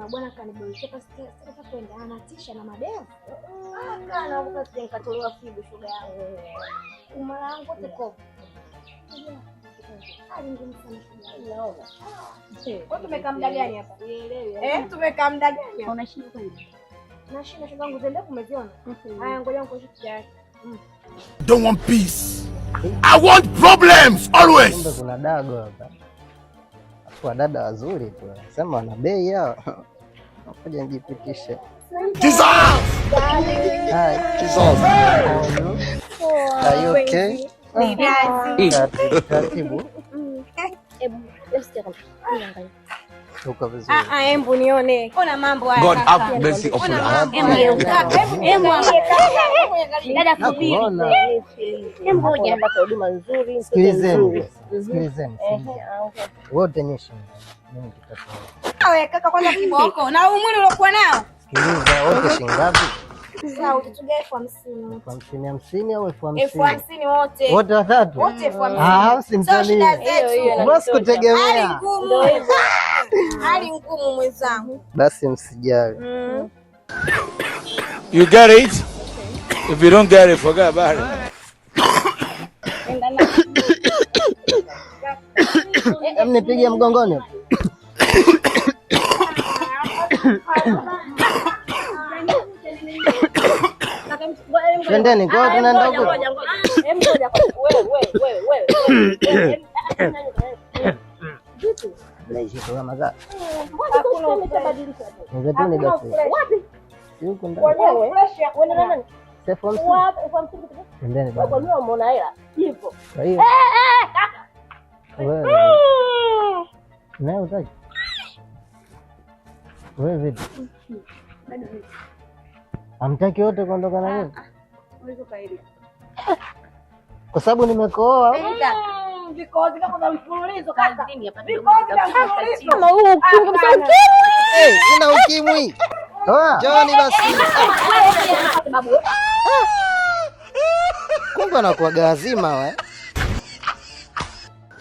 Kuna bwana kaniboresha sitaka kwenda, anatisha na madevu. Ah, naogopa sije nikatolewa figo, shoga yangu. Umara wangu wote kovu. Hali ngumu sana, shoga yangu. Naona. Kwa tumekaa muda gani hapa? Sielewi. Eh, tumekaa muda gani hapa? Unashinda kwenda? Nashinda, shoga yangu, zende umeziona? Haya, ngoja nikuonyeshe picha yake. Don't want peace. I want problems Kumbe always. kuna dago hapa. Afu wadada wazuri tu. Sema wana bei hao. Ngoja nijipitishe. Jesus! Hi. Jesus. How are you? Are you okay? Taratibu, taratibu. Hebu sikia kwanza. Niangalie. Uko vizuri. Ah, embu nione. Ona mambo haya, God kaka. have mercy upon Ona us. mambo Embu haya. geuka. Kaka, hebu Embu niangalie, kaka. Dada, subiri. Nakuona. Hebu ngoja. Napata huduma nzuri, mtoto Sikilizeni. mzuri. Sikilizeni. Ehe, Sikilizeni. ah, okay. Wote nyeshe. Mimi kitatoa. Wewe kaka, kwanza kiboko. Na huu mwili uliokuwa nao? Sikiliza, wote shilingi ngapi? Sawa, utatugawa 50,000. 50,000 50 au elfu elfu hamsini? hamsini wote. Wote watatu? Wote 50,000. Ah, Sio shida usimtanie. zetu. Hiyo, hiyo. Mbona Hali sikutegemea? ngumu. Ndio hivyo. Hali ngumu, mwenzangu. Basi msijali. You get it? If you don't get it, forget about it. Enda na. Hem, nipige mgongoni. Twendeni, kwa tunaenda huko. Ngoja, ngoja. Hebu ngoja kwanza. Wewe, wewe, wewe, wewe. Wewe, vipi? Naishi kwa mazaa. Mbona kikosi kimeshabadilika? Nizetuni basi. Wapi? Si huko ndani. Wewe. Wewe na nani? 50,000. Wapi? 50,000 kutoka? Twendeni Kwa basi. nini umeona hela? Hivyo. Kwa hiyo wewe naye utaki? Wewe vipi? Hamtaki wote kuondoka na mimi? Kwa sababu nimekooa. Vikozi vyako vya mfululizo, kaka. Kazini hapa. Vikozi vya mfululizo. Kama huu ukimwi kabisa, ukimwi. Eh, sina ukimwi. Toa. Njoni basi. Sababu Kumbe anakuwaga wazima we.